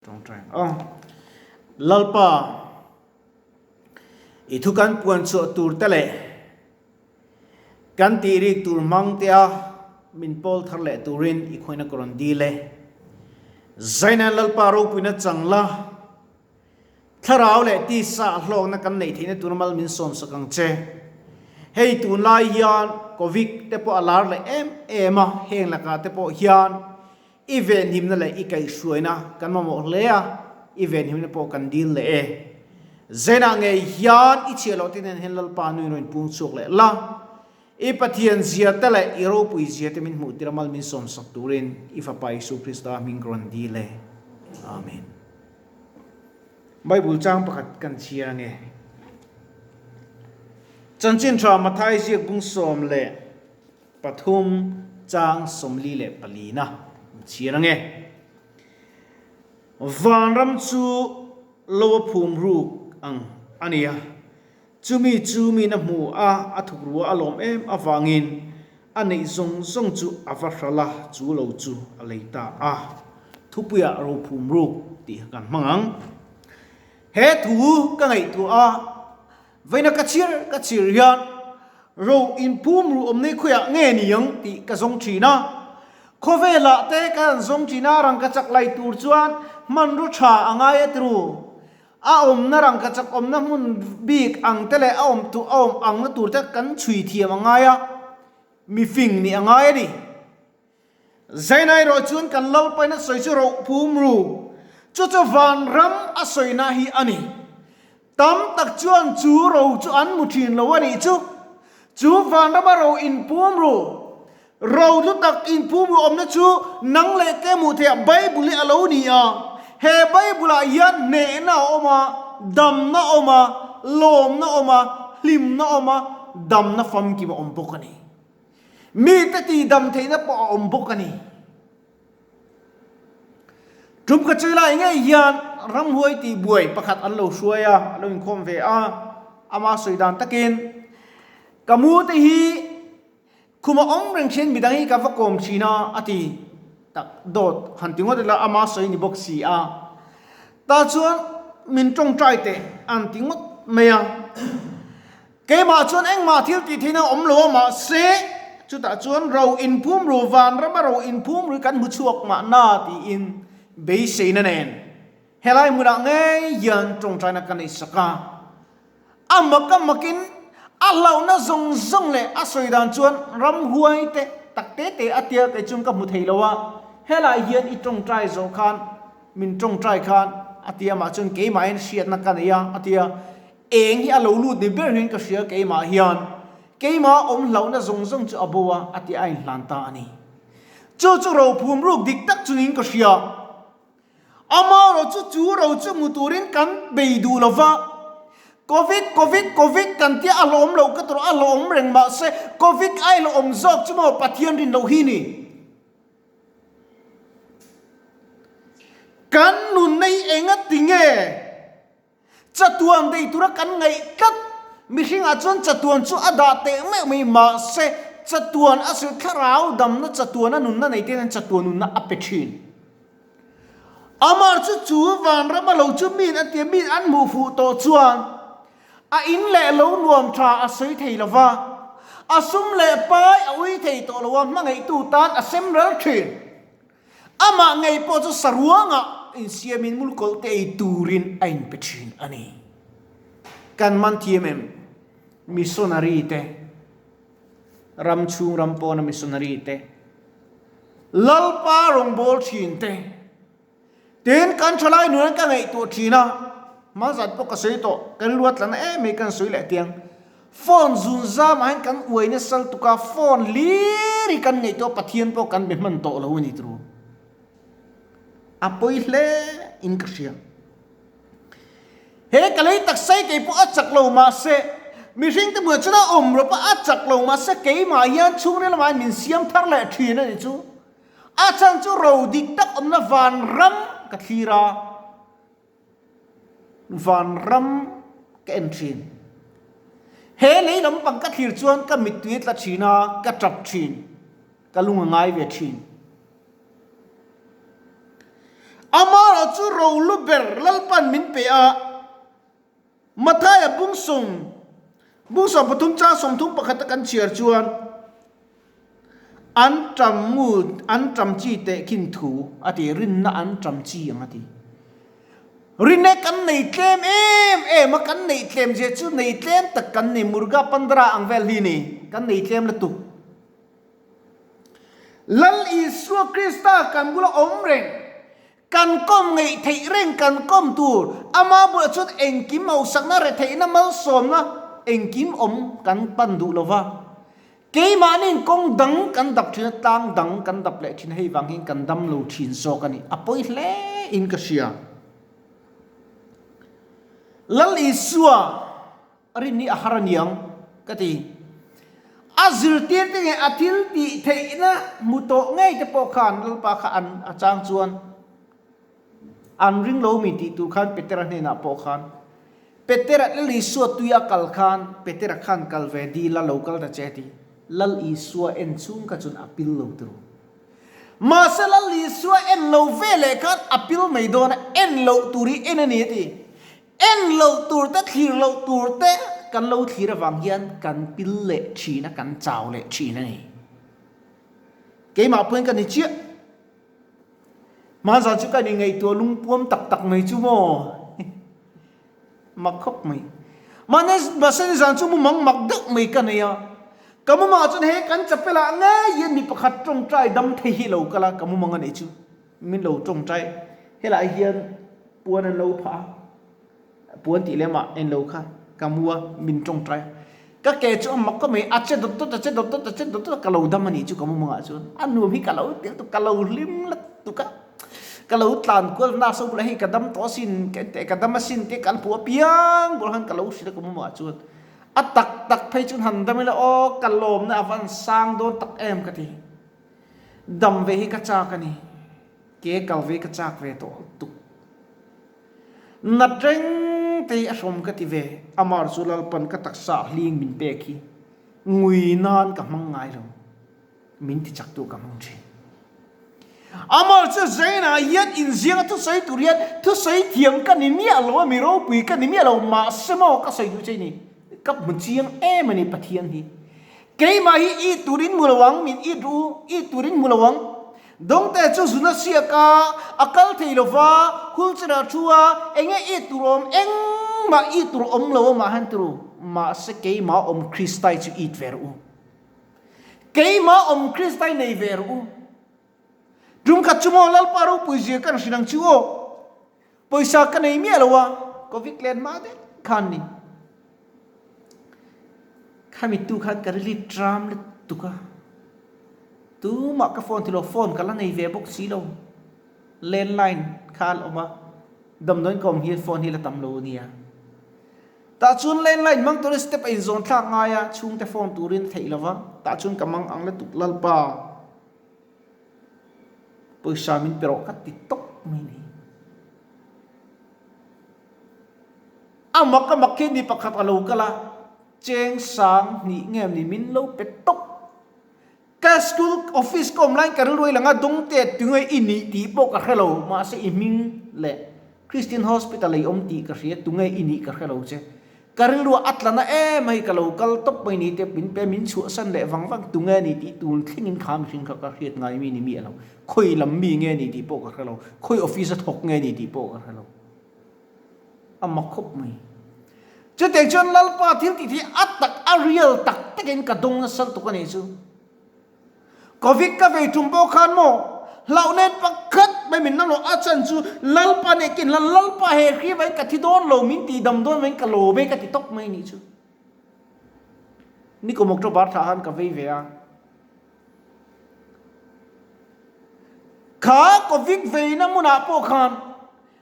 Tawngtai ang. Lalpa, i thu kan puan chhuah tur te leh kan tih rik tur hmang te a min pawl thar leh turin i khawina ka rawn dil e. Zainan Lalpa ropuina chang la, thlarau leh tisa hlawkna kan neih theihna tur mal min sawmsak ang che. Hei tunlai hian Covid te pawh a lar leh em em a, heng lakah te pawh hian I venhimna leh i kaihhruaina kan mamawh hle a, i venhimna pawh kan dil leh e. Zenah ngei hian i chhiah loh te nen hian Lalpa nuin rawn pung chhuak leh la. I Pathian zia te leh i ropui zia te min hmuh tir a mal min sawmsak turin i Fapa Isu Krista hming ka rawn dil e. Amen. Bible chang pakhat kan chhiar ange. Chanchin tha Mathai ziak bung 13 chang 44 na chhiar ange. Vanram chu lo a phum ruk ang a ni a, chumi chu mi na hmu a, a thuk rua a lawm em avangin a neih zawng zawng chu a va hral a, chu lo chu a lei ta a. Thupuiah ro phum ruk tih kan hmang ang. He thu ka ngaihtuah a. Vawiina ka chhir ka chhir hian ro inphum ruh awm nei khawiah nge ni ang tih ka zawng thin a. Khawvelah te ka han zawng thin a, rangkachak lai tur chuan hmanraw tha a ngai a tiru. A awmna rangkachak awmna hmun bik ang te leh a awm tur a awm angna tur te kan chhui thiam a ngai a, mifing nih a ngai a ni. Zaina erawh chuan kan Lalpain a sawi chu roh phum ru, chu chu vanram a sawina hi a ni. Tam tak chuan chu ro chu an mu thin lo a nih chu. Chu vanrama ro inphum ru, ro hlu tak inphum ru awmna chu nang leh ke hmuh theih Bible hi a lo ni a. He Bible ah hian hnehna a awm a, damna a awm a, lawmna a awm a, hlimna a awm a, damna famkim a awm bawk a ni. Mite tihdam theihna pawh a awm bawk a ni. Tum ka chui lai ngei hian ramhuai tih buai pakhat an lo hruai a, a lo inkhawm ve a, ama sawi dan takin ka mu te hi khuma awm reng thin midang hi ka va kawm thin a a ti tak dawt han ti ngawt ila ama sawi ni bawk si a. Tah chuan min tawngtai teh an ti ngawt mai a. Keimah chuan engmah thil tih theihna a awm lo a, mahse, chutah chuan ro inphum ru, vanrama ro inphum ru hi kan hmu chhuak mahna tiin beiseina nen helai hmunah ngei hian tawngtaina ka neihsak a. A mak a makin a hlauhna zawng zawng leh a sawi dan chuan ramhuai te tak te te a tia kei chuan ka hmu thei lo a, helai hian i tawngtai zawh khan min tawngtai khan a tia mah chuan keimahin hriatna ka nei a, a tia. Eng hi a lo lut ni ber hian ka hria keimah hian keimah awm hlauhna zawng zawng chu a bo a, a ti a inhlan ta a ni. Chu chu rophum ruk dik tak chungin ka hria. Amaherawh chu chu ro chu hmu turin kan bei duh lo va. Covid, Covid, Covid kan tia a hlawm loh ka tawrh a hlawm reng mahse Covid a hlawm zawk chu maw Pathian rin loh hi ni. Kan nunna hi enga tinge? Chatuan dei tura kan ngaih tlat mihringah chuan chatuan chu a dah teh meuh mai mahse chatuan a sir thlarau damna chatuan a nunna nei te hian chatuan nunna a pe thin. Amah chu chu vanram a lo chu min a tia min an hmuh fuh tawh chuan a in leh lo nuam tha a sawi thei lo va, a sum leh pai a ui thei tawh lo a hmangaihtu tan a sem ral thin. Amah ngei pawh chu saruangah insiamin mulkawlh te ei turin a inpe thin a ni. Kan man thiam em? Missionary te, ram chhung ram pawna missionary te, Lalpa rawngbâwl thin te, tin kan thalai nuan ka ngaihtuah thin a, hmazat pawh ka sawi tawh, kan luatlan em mai kan sawi leh tiang. Phone zun zam ah hian kan uai nasal tuk a, phone hlir hi kan ngaihtuah Pathian pawh kan be hman tawh lo a ni turu. A pawi hle in ka hria. He ka lei taksa hi kei pawh a chak lo mahse, mihring te hmuh chuan a awm rawp a, a chak lo mahse keimah hian chhungril lamah hian min siam thar leh thin a ni chu. A chhan chu ro dik tak awmna vanram ka thlir a. Vanram ka en thin. He lei lampang ka thlir chuan ka mittui a tla thin a, ka tap thin. Ka lung a ngai ve thin. Amaherawh chu rohlu ber Lalpan min pe a, Mathaia bungsawm bungsawm pathum chang 31 a kan chhiar chuan an ṭam mu an ṭam chi tehkhin thu a ti, rinna an ṭam chi ang a ti. Rinna kan nei tlem em em a, kan neih tlem zia chu nei tlem tak kan ni, Murga Pandara ang vel hi ni, kan nei tlem lutuk. Lal Isua Krista kan bula awm reng, kan kawm ngeih theih reng kan kawm tur, ama bulah chuan engkim hausakna, retheihna, malsawmna engkim awm kan pan duh lo va. Keimahniin kawng dang kan dap thin a, tlang dang kan dap leh thin a, hei vang hian kan dam lo thin zawk a ni. A pawi hle in ka hria. Lal Isua. A rin hi a har aniang ka ti. A zirtirte nge a thil tih theihna hmu tawh ngei te pawh khan Lalpa kha an a chang chuan an ring lo mi tih tur khan Petera hnenah pawh khan Petera Lal Isua tui a kal khan Petera khan kal ve dil a lo kal ta che a ti. Lal Isua en chhung kha chuan a pil lo turu. Mahse Lal Isua en lo ve leh khan a pil mai dawn a, en loh tur hi en a ni a ti. En loh tur te, thlir loh tur te kan lo thlir avang hian kan pil leh thin a, kan chau leh thin a ni. Keimah pawhin ka ni chiah. Hmanzan chu ka ni ngaihtuah lungpuam tak tak mai chu maw? Mak khawp mai. Mahni mahse nizan chu mumang mak deuh mai ka nei a. Ka mumangah chuan he kan chapel-ah ngei hian mi pakhat tawngtai dam thei hi lo kal a, ka mumang a nih chu. Min lo tawngtai. Helai hian puan an lo phah a, puan tih lem ah en lo kha ka mu a, min tawngtai a. Ka ke chu a mak khawp mai, a che dawt dawt, a che dawt dawt, a che dawt dawt a, ka lo dam a nih chu ka mu mangah chuan. A nuam hi ka lo tel tuk, ka lo hlim la tuk a, ka lo tlan kual nasa bulah hei ka dam tawh asin, ka dam asin tih ka hmu apiang bulah khan ka lo hrilh a ka mu mangah chuan. A tak tak phei chuan han dam ila aw ka lawmna a van sang dawn tak em ka ti. Dam ve hi ka chak a ni. Ke kal ve ka chak ve tawh tuk. Nat reng te hi a hrawm ka ti ve. Amar chu Lalpan ka taksa hling min pek hi ngui nan ka hmang ngai lo. Min ti chak tu ka hmang thin. Amar chu Zaina hian inzianga thusawi tur hian thusawi thiam ka ni miah lo a, mi ropui ka ni miah lo, mahse maw ka sawi duh che ni. Ka hmu chiang em a ni Pathian hi. Keimah hi i turin hmu lo ang, min it ru, i turin hmu lo ang. Dawngte chu zun a siak a, a kal thei lo va, hulchera thu a, enge i tur awm, engmah i tur awm lo amah hian turu, mahse keimah awm Kristai chu it ve rawh u. Keimah awm Kristai nei ve rawh u. Tum khat chu maw Lalpa ropui zia kan hrilh ang chu aw. Pawisa ka nei miah lo a, Covid len hma deuh khan ni. Khami tu khan ka rili tram lutuk a, tumah ka phone thilo, phone ka la nei ve bawk si lo. Landline kha a la awm a, damdawiin ka awm hian phone hi la tam lo a nia. Tah chuan landline hmang turin step a inzawn thlak ngai a, chhungte phone turin a theih lo va, tah chuan ka mang ang lutuk Lalpa. Pawisa min pe rawh ka ti tawp mai ni. A mak a mak khi ni pakhat a lo kal a, cheng sang hnih nge ni min lo pe tawp. Ka school office ka awm laiin ka rilru a lang a, dawngte tunge i nih tih pawh ka hre lo, mahse i hming leh Christian Hospital a i awm tih ka hria, tunge i nih ka hre lo che. Ka rilru a tla na em a hei ka lo kal tawp mai ni te min pe min chhuahsan leh vang vang tunge a ni tih tun thlengin kha mihring kha ka hriat ngai mi ni miah lo. Khawi lam mi nge ni tih pawh ka hre lo. Khawi office a thawk nge ni tih pawh ka hre lo. A mak khawp mai. Chutiang chuan Lalpa thil tih hi a tak a real tak takin ka dawng nasa lutuk a nih chu. Covid ka vei tum pawh khan maw hlauh nen pakhat mai min la lawh a chan chu Lalpa nih kin hlan Lalpa he hri vain ka thi dawn lo min tih dam dawn vain ka lawm e ka ti tawp mai nih chu. Nikum October thlah khan ka vei ve a. Kha Covid veina hmunah pawh khan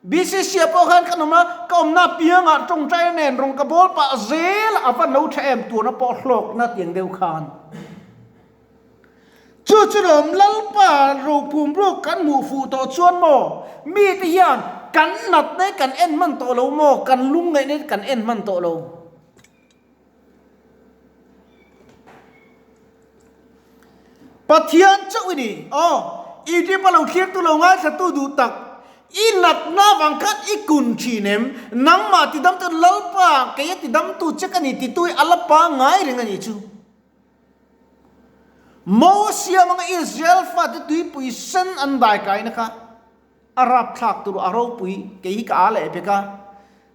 BCC ah pawh khan kan awm a, ka awmna apiangah tawngtai nen rawn ka bawl pah zel a va no tha em turna pawh hlawkna tiang deuh khan. Chu chu lawm Lalpa rophum ruk kan hmuh fuh tawh chuan maw mite hian kan natna hi kan en hman tawh lo maw, kan lungngaihna hi kan en hman tawh lo. Pathian chauh i ni. Aw, Egypt a lo thlirtu lo ngaithlatu duh tak. I natna vang khan i kun thin em? Nangmah tidamtu Lalpa, keia tidamtu che ka ni titu hi a la pangngai reng a nih chu. Mosia hmanga Israel fate tuipui sen an daikaina kha a rapthlak tur a ropui, kei hi ka a leh vek a,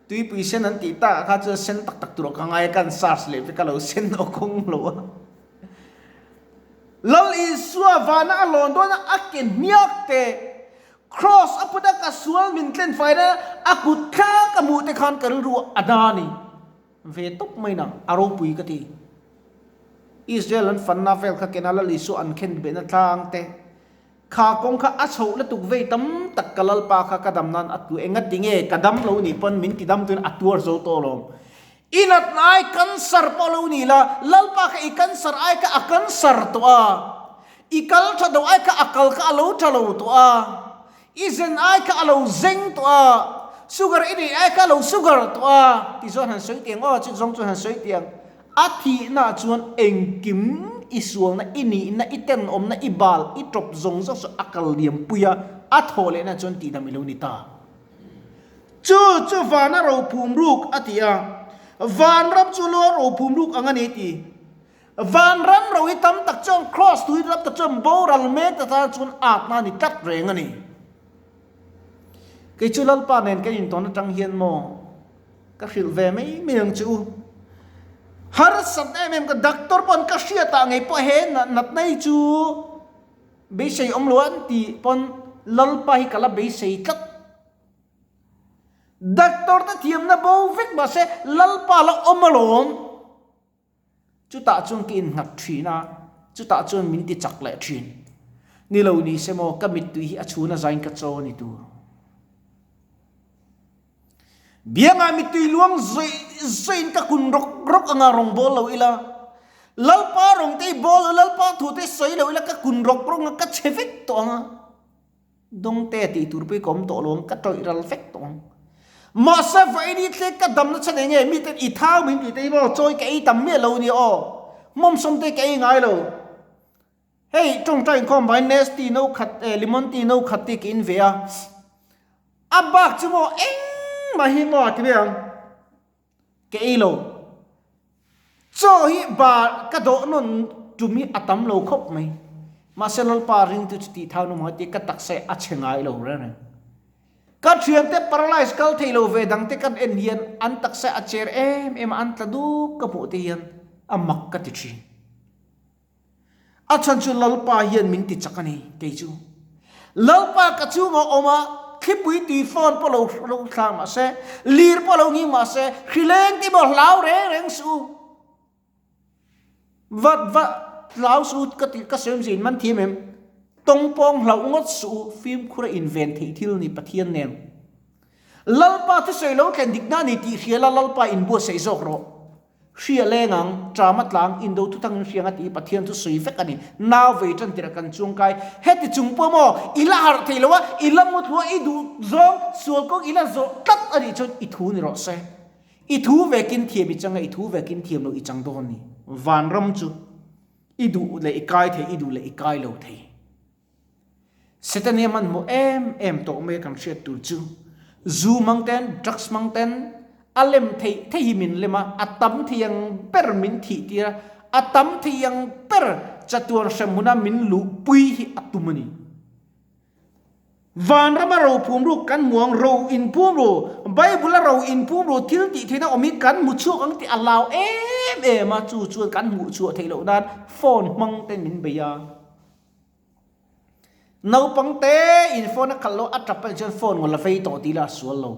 tuipui sen an tih takah kha chuan sen tak tak tur ka ngai a, kan search leh vek a lo sen aw kawng lo a. Lal Isua vana a lawn dawn a, a ke hniak te, Kraws a put a ka sual min tlen fai na a kut thlak a hmuh te khan ka rilru a da a ni. Ve tawp mai nang, a ropui ka ti. Israel an fanna vel kha kena Lal Isua an khen behna tlang te, kha kawng kha a chhoh lutuk vei tam tak ka Lalpa kha ka dam nan a tu enga ti nge ka dam lo nih pawn min ti dam tuin a tuar zo tawh alawm. I natna ai cancer pawh lo ni la, Lalpa kha i cancer ai kha a cancer tawh a, i kal tha do ai kha a kal kha a lo tha lo tawh a, i zen ai kha a lo zeng tawh a, sugar i neih ai kha a lo sugar tawh a, ti chuan han sawi tiang aw, chu zawng chuan han sawi tiang. A thihna chuan engkim i sualna, i nihna, i tenawmna, i bal, i tawp zawng zawng chu a kal liam pui a, a thawh lehna chuan tihdam i lo ni ta. Chu chu vana rophum ruk a ti a, vanram chu lua rophum ruk ang a ni ti. Vanram ro hi tam tak chuan Kraws tui tam tak chuan boral mek ta tan chuan atna a ni tlat reng a ni. Kei chu Lalpa nen kan intawn atang hian maw ka hrilh ve mai mai ang che u. Harsat em em ka doctor pawn ka hriatah ngei pawh he natna hi chu Beisei awm lo an tih pawn Lalpa hi ka la beisei tlat. Doctor te thiamna bo vek mahse Lalpa la awm alawm. Chutah chuan ka innghat thin a, chutah chuan min ti chak leh thin. Ni lo ni se maw ka mittui hi a chhun a zain ka chaw ni tur. Biangah mittui luang zawih zawihin ka kun rawk rawk anga rawn bawl lo ila, Lalpa rawn te i bawl lo, Lalpa thu te sawi lo ila ka kun rawk rawk anga ka chhe vek tawh ang a, dawngte tih tur pawh i ka awm tawh lo ang, ka tawih ral vek tawh ang. Mahse vawiin i thlek ka damna chhan eng nge miten i thau min tih te hi maw chawi ka ei tam miah lo nia aw, hmawmsawm te ka ei ngai lo. Hei tawngtai inkhawm vangin Nestea no khat eh lemon tea no khat te ka in ve a, a bak chu maw engmah hi maw a ti mai ang, ka ei lo. Chaw hi bar ka dawh nawn tum hi a tam lo khawp mai, mahse Lalpa ringtu chu tih thau nawm ang a ti ka taksa hi a chhe ngai lo reng reng. Ka thiante paralyze kal thei lo ve dangte kan en hian an taksa a cher em em a, an tla duk ka hmuh te hian a mak ka ti thin. A chhan chu Lalpa hian min ti chak a ni, kei chu. Lalpa ka chungah awm a, thlipui tui fawn pawh lo lo thlang mah se, lir pawh lo nghing mah se, hrileng te pawh hlau reng reng suh u. Va va hlau suh u ka ti ka sawi awmzia in man thiam em? Tawngpawng hlauh ngawt suh u, fimkhur a inven theih thil ni Pathian nen. Lalpa thusawi lo thlen dikna a ni tih hria la Lalpa inbuatsaih zawk rawh. Hria leng ang, Ṭama tlang, indo thuthang in hriang a ti i Pathian chu sawi vek a ni. Nau vei ṭan tirah kan chuang kai. Heti chung pawh maw, i la harh thei lo a, i la mu thlu a, i duh zawng sual kawng i la zawh tlat a nih chuan i thu ni rawh se. I thu vekin thiam i chang a, i thu vekin thiam lo i chang dawn ni. Vanram chu i duh leh i kai thei, i duh leh i kai lo thei. Setani a hmanhmawh em em tawh mai a kan hriat tur chu zu hmang ten, drugs hmang ten a lem theih theih hi min lem a, a tam thei ang ber min thih tir a, a tam thei ang ber chatuan hrem huna min luhpui hi a tum a ni. Vanrama ro phum ruk kan hmu ang, ro inphum ru, Bible a ro inphum ru thil tih theihna awm hi kan hmu chhuak ang tih a hlau em em a, chu chuan kan hmuh chhuah theih loh nan phone hmang ten min bei a. Naupang te in phone a khalh lo a tap anih chuan phone ngaw la vei tawh tih ila a sual lo.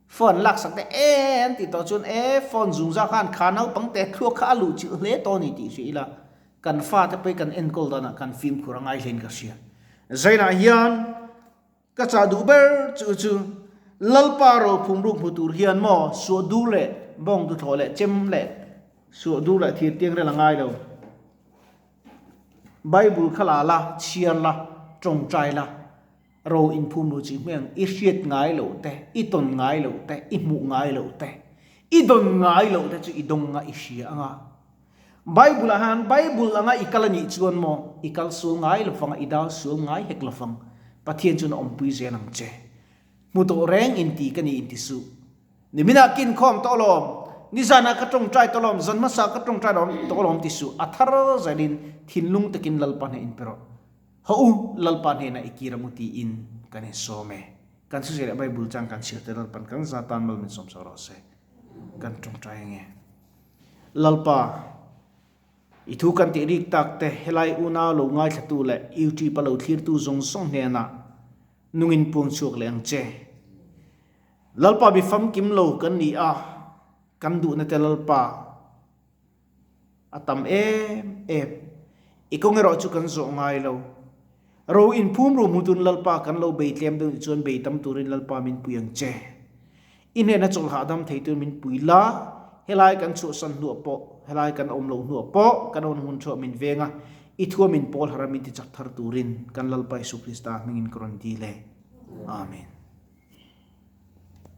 Phone laksak te e an tih tawh chuan e phone zung zah khan kha naupang te thluak kha a luh chilh hle tawh a ni tih hria ila kan fate pawh hi kan enkawl danah kan fimkhur a ngai hlein ka hria. Zainah hian Ka chah duh ber chu chu Lalpa rophum ruk hmu tur hian maw suah dur leh bawng tuthlawh leh chem leh suah dur leh thir tiang rel a ngai lo. Bible kha la la, chhiar la, tawngtai la, ro inphum ru chi hmeng i hriat ngai loh te, i tawn ngai loh te, i hmuh ngai loh te, i dawn ngai loh te chu i dawng nga i hria anga. Bible ah hian Bible anga i kal a nih chuan maw i kal sual ngai lovang a, i dal sual ngai hek lovang. Pathian chuan a awmpui zel ang che. Hmu tawh reng inti ka ni inti suh. Niminah ka inkhawm tawh alawm, nizanah ka tawngtai tawh alawm, zan hmasa ka tawngtai tawh alawm ti suh. A thar zelin thinlung takin Lalpa hneh inpe rawh. Haw u, Lalpa hnenah i kir ang u tiin kan insawm e. Kan thuziah leh Bible chang kan chhiar te Lalpan kan za tan mal min sawm sak rawh se. Kan tawngtai ange. Lalpa, i thu kan tih rik tak te helai unau lo ngaithlatu leh YouTube a lo thlirtu zawng zawng hnenah nungin puang chhuak leh ang che. Lalpa mi famkim lo kan ni a, kan duhna te Lalpa a tam em em. I kawng erawh chu kan zawh ngai lo. Ro inphum ru hmu tun Lalpa kan lo bei tlem deuh nih chuan bei tam turin Lalpa min pui ang che. I hnena chawlh hahdam thei tur min pui la, helai kan chhuahsan hnuah pawh, helai kan awm loh hnuah pawh kan awm hmun thuah min veng a, i thua min pawl harh a min tichak thar turin kan Lalpa Isu Krista hmingin ka rawn dil e. Amen.